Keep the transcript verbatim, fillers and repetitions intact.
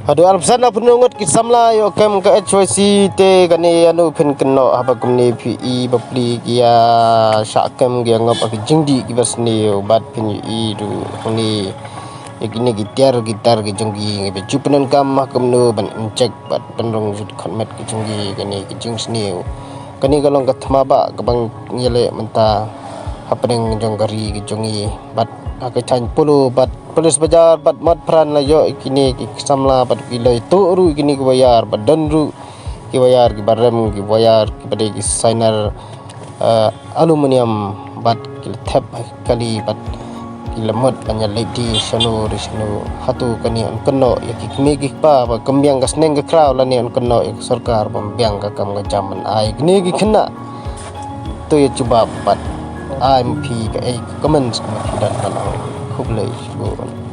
Haduh arphew san arphew hynñiew ngut ki samla ïoh kem ka H Y C te kane ïano phin kynnoh haba kumne phi i bapli ki ïa shah kem ki ïa ngop ha ki jingdih kiba sniew bad phin i ruh hangne ïa kine ki tiar ki tar ki jong ki ngi ba ju pyndonkam ha kumno ban injek bad pynrung jut khot met ki jong ki kane ki jingsniew. Kane ka long ka thma ba kaba ngi ïaleh mynta hapdeng jong ka ri ki jong ngi bad ha ka thaiñ Polo bad Police Bazar bad Mawpran la ïoh ïa kine ki samla bad ki la ïoh ruh ïa kine ki wire bad don ruh ki wire kiba rem ki wire kiba dei ki siner, eh, aluminium bad ki la thep ha ki kali bad ki la mut ban ïa leit die shano re shano. Hato kane yn kynnoh ïa ki kmie ki kpa ba kam biang ka sneng ka kraw lane yn kynnoh ïa ka sorkar ba ym biang ka kam ka jam ban ai kine ki khynnah? To ïa jubab bad ai ma phi kaei ka comments kaba phi don ban ong. Khublei shibun.